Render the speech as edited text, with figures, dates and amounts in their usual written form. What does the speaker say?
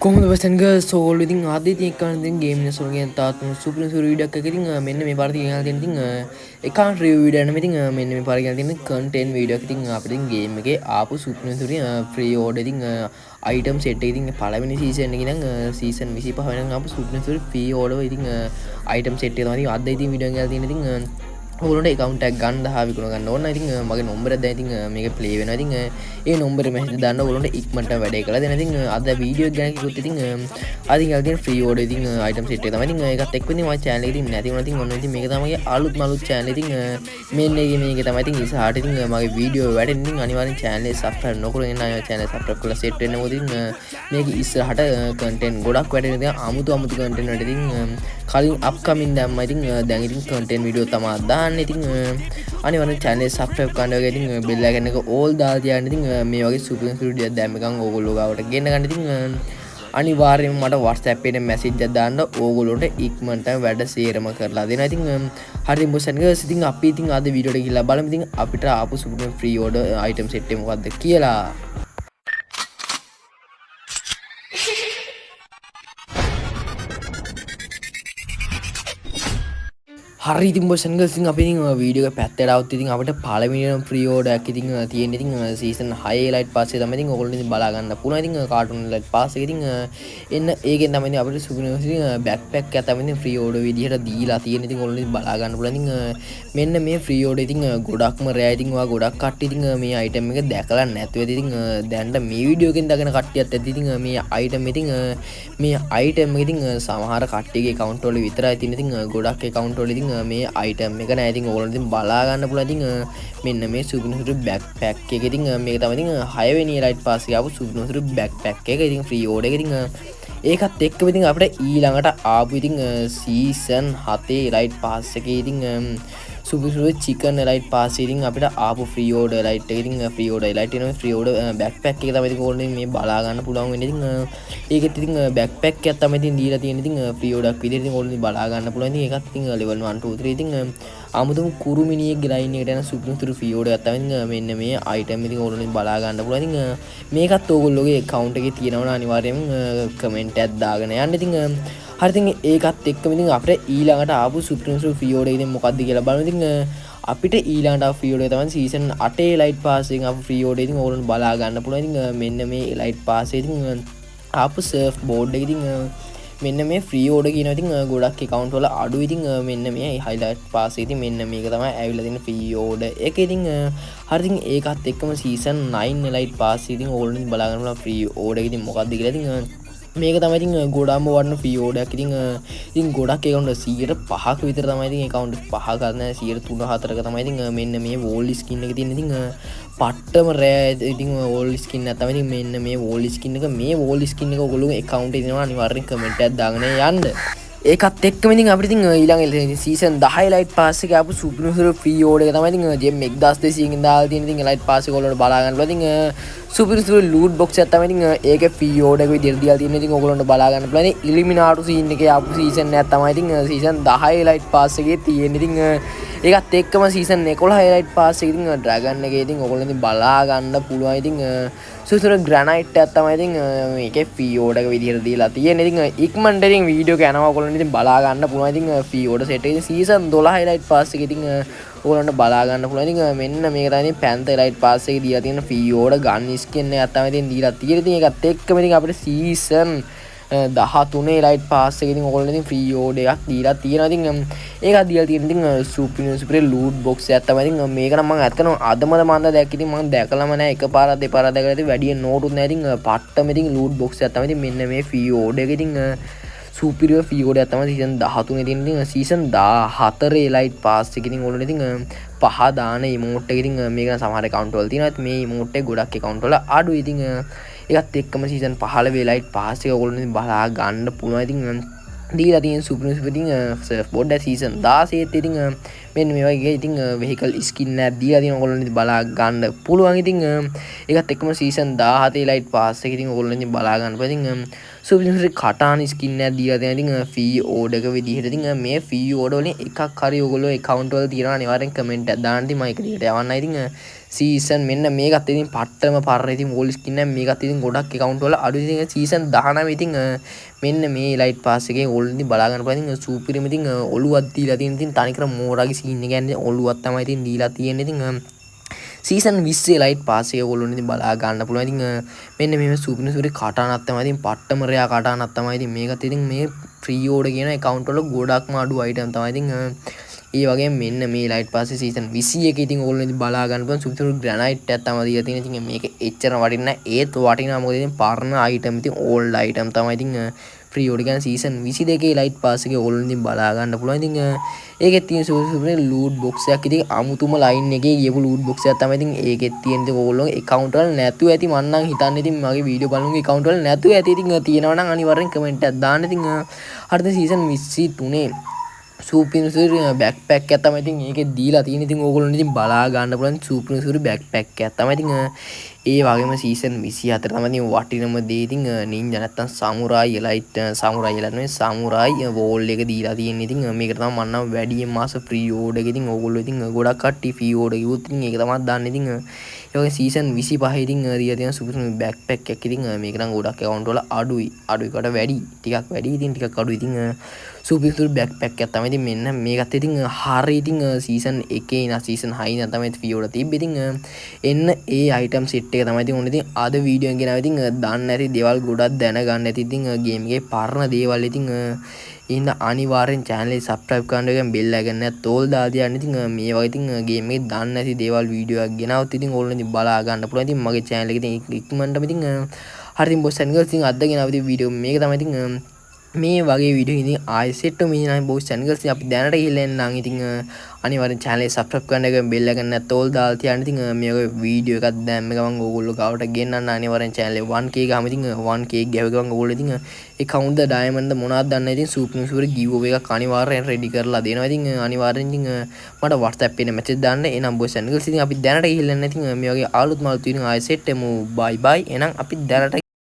කොහොමද බසන් ගර්ල්ස් ඕගොල්ලෝ ඉතින් ආද ඉතින් එක්කන ඉතින් ගේම් නස් වල කියන තාත් සුපිරි සුපිරි වීඩියෝ එකක් එක ඉතින් මෙන්න මේ පාර ඉතින් ගෙනල්ලා තියෙන ඉතින් එකන් රිවිව් වීඩියෝ නම ඉතින් මෙන්න මේ පාර ගෙනල්ලා තියෙන කන්ටෙන්ට් වීඩියෝ එකක්. ඉතින් අපිට ඉතින් ගේම් එකේ ආපු සුපිරි සුපිරි ෆ්‍රී ඕඩර් ඉතින් අයිටම් සෙට් එක ඉතින් පළවෙනි සීසන් එකේ ඉඳන් සීසන් 25 වෙනකන් ආපු සුපිරි සුපිරි ෆ්‍රී ඕඩර් ඉතින් අයිටම් සෙට් එක තමයි ඉතින් අද ඉතින් වීඩියෝ එක ගෙනල්ලා තියෙන. ඉතින් ඔයගොල්ලන්ට ඇකවුන්ට් එකක් ගන්න හා විකුණ ගන්න ඕන. ඉතින් මගේ නම්බර් එක දැන් ඉතින් මේක ප්ලේ වෙනවා. ඉතින් ඒ නම්බර් එක මැසේජ් දාන්න ඔයගොල්ලන්ට ඉක්මනට වැඩේ කරලා දෙන්න. ඉතින් අද වීඩියෝ එක ගැන කිව්වොත් ඉතින් අද ඉතින් අර තියෙන ෆ්‍රී ඕඩර් ඉතින් අයිටම් සෙට් එක තමයි. ඉතින් ඒකත් එක්ක ඉතින් මගේ චැනල් එක ඉතින් නැති වුණා. ඉතින් ඔන්න ඉතින් මේක තමයි මගේ අලුත්ම අලුත් චැනල්. ඉතින් මෙන්න ඒකේ මේක තමයි. ඉතින් ඉස්සරහට ඉතින් මගේ වීඩියෝ වැඩෙන්න ඉතින් අනිවාර්යෙන් චැනල් එක සබ්ස්ක්‍රයිබ් නොකර ඉන්න අය චැනල් සබ්ස්ක්‍රයිබ් කරලා සෙට් වෙන්න. මොකද ඉතින් මේක ඉස්සරහට කන්ටෙන්ට් ගොඩක් වැඩෙන. ඉතින් අමුතු අමුතු කන්ටෙන්ට් වලට ඉතින් කලින් අප්කමින් දැම්මා. ඉතින් දැන් ඉතින් කන්ටෙන්ට් වීඩියෝ තමයි දාන්න. ඉතින් අනිවාර්යෙන් චැනල් එක සබ්ස්ක්‍රයිබ් කරන්න වගේ ඉතින් බෙල් අයිකන් එක ඕල් දාලා තියාගන්න. ඉතින් මේ වගේ සුපිරි සුපිරි වීඩියෝ දැම්ම ගමන් ඕගොල්ලෝ ගාවට ගෙන්න ගන්න. ඉතින් අනිවාර්යයෙන්ම මට WhatsApp එකේ මැසේජ් එකක් දාන්න ඕගොල්ලොන්ට ඉක්මනට වැඩ සේරම කරලා දෙනවා. ඉතින් හරි බොස් ඇන්ඩ් ගර්ල්ස් ඉතින් අපි ඉතින් අද වීඩියෝ එකට ගිහලා බලමු ඉතින් අපිට ආපු සුපිරි ෆ්‍රී ඕඩර් අයිටම් සෙට් එක මොකද්ද කියලා. හරි ඉතින් බොස් ඇන්ඩ් ගර්ල්ස් ඉතින් අපි ඉතින් වීඩියෝ එක පැත්තට આવුත් ඉතින් අපිට පළවෙනිම ෆ්‍රී ඕඩර් එකක් ඉතින් තියෙන්නේ. ඉතින් සීසන් 6 ලයිට් පාස් එක තමයි ඉතින් ඔයගොල්ලෝ ඉතින් බලා ගන්න පුළුවන්. ඉතින් කාටුන් ලයිට් පාස් එක ඉතින් එන්න ඒකෙන් තමයි ඉතින් අපිට සුපිරිම ඉතින් බෑක් පැක් එකක් තමයි ඉතින් ෆ්‍රී ඕඩර් විදිහට දීලා තියෙන්නේ. ඉතින් ඔයගොල්ලෝ ඉතින් බලා ගන්න පුළුවන්. ඉතින් මෙන්න මේ ෆ්‍රී ඕඩර් ඉතින් ගොඩක්ම රෑ. ඉතින් ඔයා ගොඩක් කට්ටිය ඉතින් මේ අයිටම් එක දැකලා නැතුව ඇති. ඉතින් දැනට මේ වීඩියෝ එකෙන් දකින කට්ටියත් ඇති. ඉතින් මේ අයිටම් ඉතින් මේ අයිටම් එක ඉතින් සමහර කට්ටියගේ ඇකවුන්ට් වල විතරයි තියෙන්නේ. ඉතින් ගොඩක් ඇකවුන්ට් වල ඉතින් මේ අයිටම් එක නෑ. ඉතින් ඔයගොල්ලෝ ඉතින් බලා ගන්න පුළුවන්. ඉතින් මෙන්න මේ සුපිරි සුපිරි බෑක් පැක් එක ඉතින් මේක තමයි ඉතින් 6 වෙනි ලයිට් පාස් එක ආපු සුපිරි සුපිරි බෑක් පැක් එක ඉතින් ෆ්‍රී ඕඩර් එක. ඉතින් ඒකත් එක්කම ඉතින් අපිට ඊළඟට ආපු ඉතින් සීසන් 7 ලයිට් පාස් එකේ ඉතින් සුපිරි සුපිරි චිකන් ලයිට් පාස් ඉතින් අපිට ආපු ෆ්‍රී ඕඩර් ලයිට් එක ඉතින් ෆ්‍රී ඕඩර් ලයිට් එනවා. ෆ්‍රී ඕඩර් බෑක් පැක් එක තමයි ඉතින් ඕනේ මේ බලා ගන්න පුළුවන් වෙන්නේ. ඉතින් ඒකෙත් ඉතින් බෑක් පැක් එකක් තමයි ඉතින් දීලා තියෙන්නේ. ඉතින් ෆ්‍රී ඕඩර් එකක් විදිහට ඉතින් ඕනේ බලා ගන්න පුළුවන්. ඉතින් ඒකත් ඉතින් ලෙවල් 1 2 3 ඉතින් අමුතුම කුරුමිනියෙක්ගේ ලයින් එකට යන සුපිරි සුපිරි ෆ්‍රී ඕඩර් එකක් තමයි ඉතින් මෙන්න මේ අයිටම් ඉතින් ඕනේ බලා ගන්න පුළුවන්. ඉතින් මේකත් ඕගොල්ලෝගේ ඇකවුන්ට් එකේ තියෙනවා නම් අනිවාර්යයෙන්ම කමෙන්ට් එකක් දාගෙන යන්න. ඉතින් හරි ඉතින් ඒකත් එක්කම ඉතින් අපිට ඊළඟට ආපු සුපිරිම සුපිරි ෆ්‍රී ඕඩර් එක ඉතින් මොකද්ද කියලා බලමු. ඉතින් අපිට ඊළඟට ආපු ෆ්‍රී ඕඩර් එක තමයි සීසන් 8 ලයිට් පාස් එකෙන් ආපු ෆ්‍රී ඕඩර් ඉතින් ඕගොල්ලන්ට බලා ගන්න පුළුවන්. ඉතින් මෙන්න මේ ලයිට් පාස් එක ඉතින් ආපු සර්ෆ් බෝඩ් එක ඉතින් මෙන්න මේ ෆ්‍රී ඕඩර් කියනවා. ඉතින් ගොඩක් ඇකවුන්ට් වල අඩු. ඉතින් මෙන්න මේ හයිලයිට් පාස් එක ඉතින් මෙන්න මේක තමයි ඇවිල්ලා තියෙන ෆ්‍රී ඕඩර් එක. ඉතින් හරි ඉතින් ඒකත් එක්කම සීසන් 9 ලයිට් පාස් එක ඉතින් ඕගොල්ලන්ට ඉතින් බලා ගන්න පුළුවන් ෆ්‍රී ඕඩර් එක ඉතින් මොකද්ද කියලා. ඉතින් මේක තමයි ඉතින් ගොඩාක්ම වටින ෆ්‍රී ඕඩර් එකක්. ඉතින් ඉතින් ගොඩක් ඇකවුන්ට් සීයට පහක විතර තමයි ඉතින් ඇකවුන්ට් පහක නෑ සීයට තුන හතරක තමයි ඉතින් මෙන්න මේ වෝල් ස්කින් එක තියෙන. ඉතින් පට්ටම රෑ ඉතින් වෝල් ස්කින් එක තමයි ඉතින් මෙන්න මේ වෝල් ස්කින් එක. මේ වෝල් ස්කින් එක ඔයගොල්ලෝගේ ඇකවුන්ට් එකේ තියෙනවා අනිවාර්යෙන් කමෙන්ට් එකක් දාගෙන යන්න. ඒකත් එක්කම ඉතින් අපිට ඉතින් ඊළඟ සීසන් 10 ලයිට් පාස් එකේ ආපු සුපිරිම සුපිරි ෆ්‍රී ඕඩර් එක තමයි ඉතින් ජෙම් 1200 කින් දාලා තියෙන. ඉතින් ලයිට් පාස් එක ඔයගොල්ලන්ට බලා ගන්න පුළුවන්. ඉතින් සුපිරි සුපිරි ලූට් බොක්ස් එකක් තමයි ඉතින් ඒකේ ෆ්‍රී ඕඩර් එක විදියට දීලා තියෙන. ඉතින් ඔයගොල්ලන්ට බලා ගන්න පුළුවන්. ඉතින් ඉලිමිනාටු සීන් එකේ ආපු සීසන් එකක් තමයි ඉතින් සීසන් 10 ලයිට් පාස් එකේ තියෙන. ඉතින් ඒකත් එක්කම සීසන් 11 ලයිට් පාස් එකේ ඉතින් ඩ්‍රැගන් එකේ ඉතින් ඔයගොල්ලෝ ඉතින් බලා ගන්න පුළුවන්. ඉතින් සුසුර ග්‍රැනයිට් එකක් තමයි ඉතින් මේකේ ෆ්‍රී ඕඩර් එක විදියට දීලා තියෙන්නේ. ඉතින් ඉක්මනට ඉතින් වීඩියෝ එක යනවා ඔයගොල්ලෝ ඉතින් බලා ගන්න පුළුවන්. ඉතින් ෆ්‍රී ඕඩර් සෙට් එකේ සීසන් 12 ලයිට් පාස් එකේ ඉතින් ඔයගොල්ලන්ට බලා ගන්න පුළුවන්. ඉතින් මෙන්න මේක තමයි ඉතින් පැන්තර් ලයිට් පාස් එකේ දීලා තියෙන ෆ්‍රී ඕඩර් ගන් ස්කින් එකක් තමයි ඉතින් දීලා තියෙන්නේ. ඉතින් ඒකත් එක්කම ඉතින් අපිට සීසන් 13 ලයිට් පාස් එකේ ඉතින් ඔයගොල්ලෝ ඉතින් ෆ්‍රී ඕඩර් එකක් දීලා තියෙනවා. ඉතින් ඒකත් දීලා තියෙන ඉතින් සුපිරි සුපිරි ලූට් බොක්ස් එකක් තමයි. ඉතින් මේක නම් මං ඇත්තටම අදමද මන්ද දැක්ක. ඉතින් මං දැකලම නෑ, එකපාරක් දෙපාරක් දැකලා ඉතින් වැඩියෙන් නෝටුත් නෑ. ඉතින් පට්ටම ඉතින් ලූට් බොක්ස් එකක් තමයි ඉතින් මෙන්න මේ ෆ්‍රී ඕඩර් එක. ඉතින් සුපිරිය ෆ්‍රී ඕඩර් එකක් තමයි සීසන් 13 තියෙන. ඉතින් සීසන් 14 ලයිට් පාස් එක ඉතින් ඔයගොල්ලෝ ඉතින් පහ දාන ඉමෝට් එක ඉතින් මේක නම් සමහර ඇකවුන්ට් වල තියෙනවා. ඒත් මේ ඉමෝට් එක ගොඩක් ඇකවුන්ට් වල අඩුයි. ඉතින් ඒකත් එක්කම සීසන් 15 ලයිට් පාස් එක ඔයගොල්ලෝ ඉතින් බලා ගන්න පුළුවන්. ඉතින් දීලා තියෙන සුපිරි සුපිරි ඉතින් සර්ෆ් බෝඩ් එක සීසන් 16 ඉතින් මෙන්න මේ වගේ ඉතින් වෙහිකල් ස්කින් එකක් දීලා තියෙනවා. ඔයගොල්ලෝ ඉතින් බලා ගන්න පුළුවන්. ඉතින් ඒකත් එක්කම සීසන් 17 ලයිට් පාස් එක ඉතින් ඔයගොල්ලෝ ඉතින් බලා ගන්න පුළුවන්. ඉතින් සුපිරි සුපිරි කටාන ස්කින් එකක් දීලා තියෙනවා. ඉතින් ෆී ඕඩර් එක විදිහට ඉතින් මේ ෆී ඕඩර් වලින් එකක් හරි ඔයගොල්ලෝ ඇකවුන්ට් වල තියෙනවා අනිවාර්යෙන් කමෙන්ට් එකක් දාන්න. ඉතින් මම ඒක දිගට යවන්න. ඉතින් සීසන් මෙන්න මේකත් ඉතින් පට්ටම පරණ ඉතින් වෝල් ස්කින් එක. මේකත් ඉතින් ගොඩක් ඇකවුන්ට් වල අඩු. ඉතින් සීසන් 19 ඉතින් මෙන්න මේ ලයිට් පාස් එකේ ඔළුව ඉතින් බලා ගන්න පුළුවන්. ඉතින් සුපිරිම ඉතින් ඔළුවක් දීලා තියෙන. ඉතින් තනිකර මෝරාගේ සීන් එක කියන්නේ ඔළුවක් තමයි ඉතින් දීලා තියෙන්නේ. ඉතින් සීසන් 20 ලයිට් පාස් එක ඔයගොල්ලෝ ඉතින් බලා ගන්න පුළුවන්. ඉතින් මෙන්න මෙහෙම සුපිරි සුපිරි කටානක් තමයි ඉතින්, පට්ටම රෙයා කටානක් තමයි ඉතින් මේකත්. ඉතින් මේ ෆ්‍රී ඕඩර් කියන ඇකවුන්ට් වල ගොඩක්ම අඩු අයිටම් තමයි. ඉතින් ඒ වගේම මෙන්න මේ ලයිට් පාස් සීසන් 21 ඉතින් ඔයගොල්ලෝ ඉතින් බලා ගන්න පුළුවන්. සුපිරි ග්‍රැනයිට් එකක් තමයි දීලා තියෙන්නේ. ඉතින් මේක එච්චර වටින්නේ නැහැ, ඒත් වටිනවා. මොකද ඉතින් පරණ අයිටම්, ඉතින් ඕල්ඩ් අයිටම් තමයි. ඉතින් ෆ්‍රී ඕඩර් කියන්නේ සීසන් 22 ලයිට් පාස් එකේ ඔයගොල්ලෝ ඉතින් බලා ගන්න පුළුවන්. ඉතින් ඒකෙත් තියෙන සුපිරි සුපිරි ලූට් බොක්ස් එකක්. ඉතින් අමුතුම ලයින් එකේ ගියපු ලූට් බොක්ස් එකක් තමයි ඉතින් ඒකෙත් තියෙන. ඉතින් ඔයගොල්ලෝ ඇකවුන්ට් වල නැතුව ඇති මං නම් හිතන්නේ. ඉතින් මගේ වීඩියෝ බලනුගේ ඇකවුන්ට් වල නැතුව ඇති. ඉතින් තියෙනවා නම් අනිවාර්යෙන් කමෙන්ට් එකක් දාන්න. ඉතින් හරිද, සීසන් 23 සුපිරි සුපිරි බෑක් පැක් එකක් තමයි ඉතින් ඒකෙත් දීලා තියෙන. ඉතින් ඕගොල්ලෝ ඉතින් බලා ගන්න පුළුවන් සුපිරි සුපිරි බෑක් පැක් එකක් තමයි. ඉතින් ඒ වගේම සීසන් 24 තමයි ඉතින් වටිනම දේ. ඉතින් නින්ජා නැත්තම් සමුරායි ලයිට්, සමුරායි ලයිට් නෙවෙයි, සමුරායි වෝල් එක දීලා තියෙන්නේ. ඉතින් මේකට තමයි මම නම් වැඩියෙන් මාස ෆ්‍රී ඕඩර් එක. ඉතින් ඕගොල්ලෝ ඉතින් ගොඩක් කට්ටිය ෆ්‍රී ඕඩර් කිව්වොත් ඉතින් ඒක තමයි දන්නේ. ඉතින් ඒ වගේ සීසන් 25 ඉතින් දීලා තියෙන සුපිරි බෑක් පැක් එකක්. ඉතින් මේක නම් ගොඩක් ඇකවුන්ට් වල අඩුයි, අඩුයි කට වැඩි, ටිකක් වැඩි, ඉතින් ටිකක් අඩුයි. ඉතින් සුපිරි සුපිරි බෑක් පැක් එකක් තමයි ඉතින් මෙන්න මේකත්. ඉතින් හරි, ඉතින් සීසන් එකේ ඉඳන් සීසන් 6 ඉඳන් තමයි ෆ්‍රී ඕඩර් තිබ්බේ. ඉතින් එන්න ඒ අයිටම් සෙට් එක තමයි ඉතින් ඔන්න ඉතින් අද වීඩියෝ එකෙන් ගෙනාවේ. ඉතින් දන්නේ නැති දේවල් ගොඩක් දැනගන්න ඇති ඉතින් ගේම් එකේ පරණ දේවල්. ඉතින් ඉන්න අනිවාර්යෙන් channel එක subscribe කරන්න එක, බෙල් icon එකත් ඕල් දාලා තියන්න. ඉතින් මේ වගේ ඉතින් ගේම් එකේ දන්නේ නැති දේවල් වීඩියෝ එකක් ගෙනාවොත් ඉතින් ඕගොල්ලෝ ඉතින් බලා ගන්න පුළුවන් ඉතින් මගේ channel එක ඉතින් ඉක්මනටම. ඉතින් හරි, ඉතින් බොයිස් ඇන්ඩ් ගර්ල්ස්, ඉතින් අද ගෙනාව ඉතින් වීඩියෝ මේක තමයි. ඉතින් මේ වගේ වීඩියෝ ඉතින් ආයෙ සෙට් වෙමු. ඉතින් බොයිස් ඇන්ඩ් ගර්ල්ස්, අපි දැනට ගිහිල්ලා එන්නම්. ඉතින් අනිවාර්යෙන් channel එක subscribe කරන්න එක, බෙල් icon එකත් ඕල් දාලා තියන්න. ඉතින් මේ වගේ වීඩියෝ එකක් දැම්ම ගමන් ඕගොල්ලෝ ගාවට ගෙන්නන්න අනිවාර්යෙන් channel එක 1K ගහම. ඉතින් 1K ගැහුව ගමන් ඕගොල්ලෝ ඉතින් account ද ඩයමන්ඩ් ද මොනවද දන්නේ, ඉතින් සුපිරි සුපිරි ගිව් අවේ එකක් අනිවාර්යෙන් රෙඩි කරලා දෙනවා. ඉතින් අනිවාර්යෙන් ඉතින් මට WhatsApp එකේ මැසේජ් දාන්න. එහෙනම් බොයිස් ඇන්ඩ් ගර්ල්ස්, ඉතින් අපි දැනට ගිහිල්ලා එන්න. ඉතින් මේ වගේ අලුත්ම අලුත් වීඩියෝ ආයෙ සෙට් වෙමු. බයි බයි. එහෙනම් අපි දැනට